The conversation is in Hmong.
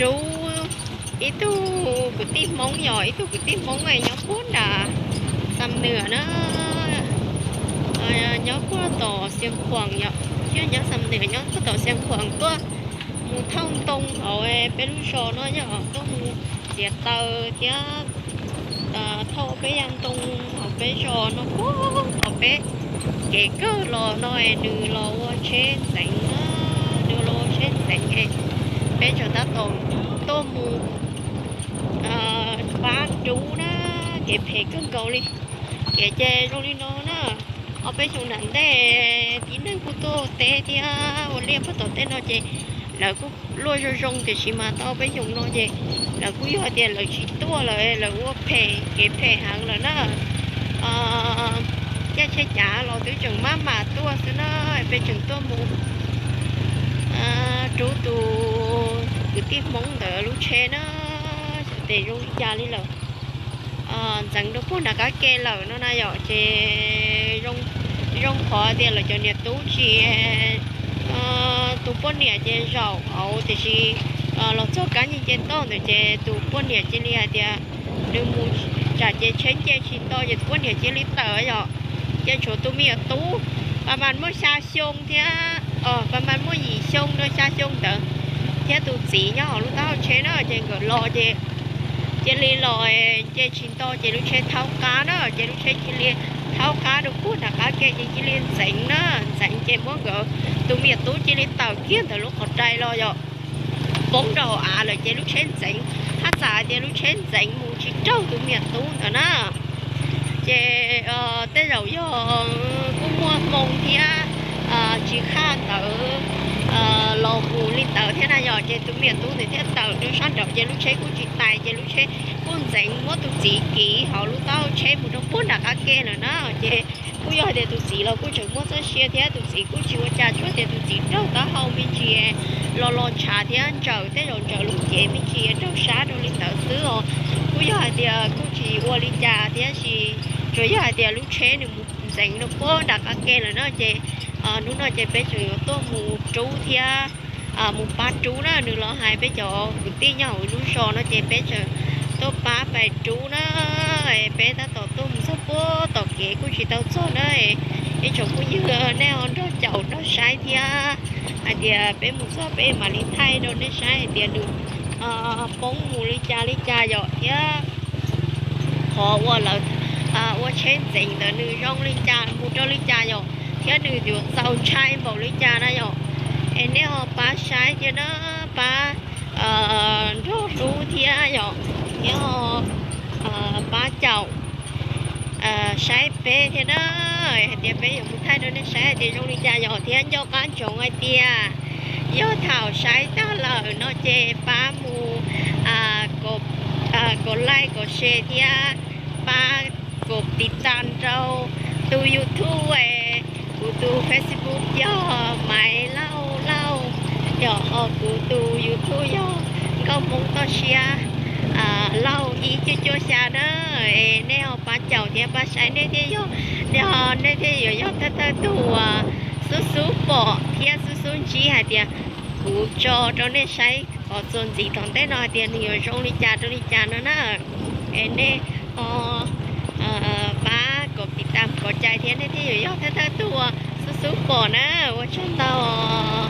rub ib tug kwv tij Hmoob, yog ib tug kwv tij Hmoob nyob puag nram Xam Nuas na, nyob puag tom Xiav Khuam, yog nyob Xam Nuas nyob puag tom Xiav Khuam tuaj mus thauj ntoo hauv peb lub zos no, yog tuaj mus txiav taws thiab thauj peb yaj ntoo hauv peb zos no puag tom peb kev kawg los no es nws los ua tsheb ntxeev na, nws los ua tsheb ntxeev es peb tseem tab tom tuaj mus pab rub na, kev phem kawg nkaus li. Kev ces zoo li no na, ob peb xyoos nram ntej tib neeg kuj tuaj teb thiab ua liaj puag tom tej no ces lawv kuj luaj zoo zoo, tiam sis mas tau ob peb xyoos no ces lawv kuj yog hais tias lawv tsis tuaj lawm, lawv ua phem kev phem heev lawm na. Caij tsheb cav los twb tseem maj mam tuaj xwb na, peb tseem tuaj mus rub tus kwv tij Hmoob ntawd lub tsheb na, xyov tes zoo li cas li lawm. Ntxeev rau puag nram qab ke lawm no na yom, ces zoo qhov tias lawv cov niam tub tsis, tus poj niam ces zaum hauv, tiam sis los txog kab nce toj ntawd ces tus poj niam cia li hais tias nws mus tsam ces tsheb nce tsis tau ces tus poj niam cia li tawm yom. Ces tshuav tus me nyuam tub, pas mas muaj xya xyoo thiab, pas mas muaj yim xyoo rau xya xyoo ntawd, thiab tus txiv nyob hauv lub taub hau tsheb na, ces nkawd los ces cia li los nce tsis tau ces lub tsheb thaub qab na, ces lub tsheb cia li thaub qab rau puag nram qab ke ces cia li ntxeev na, ntxeev ces muab nkawd tus me nyuam tub cia li tawm kiag ntawm lub qhov rai los yom, poob rau hauv av lawm ces lub tsheb ntxeev, haj txawm hais tias lub tsheb ntxeev mus tsis raug tus me nyuam tub ntawd na. Ces tej zaum yog kuj muaj hmoo thiab tsis khaj ntawd los mus li ntawd thiab na yom, ces tus me nyuam tub ntawd thiaj tawm rau sab nraud ces lub tsheb kuj tsis tais ces lub tsheb kuj ntxeev muab tus txiv kiv hauv lub taub hau tsheb mus rau puag nram qab ke lawm na. Ces kuj yog hais tias tus txiv los kuj tseem muaj txoj sia thiab tus txiv kuj tsis ua cas, tsuas tias tus txiv raug taub hau me ntsis los los ntshav thiab ntsawm tej zaum ntsawm lub cev me ntsis raug sab rau li ntawd xwb os. Kuj yog hais tias kuj tsis ua li cas thiab, sis tsuas yog hais tias lub tsheb nws mus ntxeev rau puag nram qab ke lawm no ces hnub no ces peb tseem yuav tuaj mus rub thiab mus pab rub na, nws los hais peb cov kwv tij nyob hauv lub zos no ces peb tseem tuaj pab pais rub na. Peb tab tom tuaj mus txog puag tom kev kuj tsis tau txog na. Ib tsoom phooj ywg nej ho nrog caum nrog saib thiab hais tias peb mus txog peb mam li thaij rau nej saib hais tias nws poob mus li cas li cas yom, thiab qhov uas lawv ua tsheb ntxeev ntawd nws zoo li cas mus rau li cas yom, thiab nws yuav txaus ntshai npaum li cas na yom. Es nej ho pab saib thiab na, pab nrog hlub thiab yom, thiab ho pab caum saib peb thiab na, hais tias peb yuav mus thaij rau nej saib hais tias zoo li cas yom, thiab nco qab ntsoov hais tias yog thaum saib tag lawm no ces pab mus kom like kom share thiab pab kom tiv tam rau tus YouTube, kuv tus Facebook yog Maiv Lauj Lauj, yog ho kuv tus YouTube yog Nkauj Hmoob Toj Siab Lauj ib cuaj cuaj xya na. Es nej ho pab caum thiab pab saib nej thiaj yog, nej thiaj yuav yog thawj thawj tug uas xub xub pom thiab xub xub ntsib hais tias kuv tso rau nej saib qhov txuas ntxiv tom ntej no hais tias nws yuav zoo li cas rau li cas no na. Es nej ho pab kom tiv tam kom cai thiab nej thiaj yuav yog thawj thawj tug uas xub xub pom na. Ua tsaug ntau.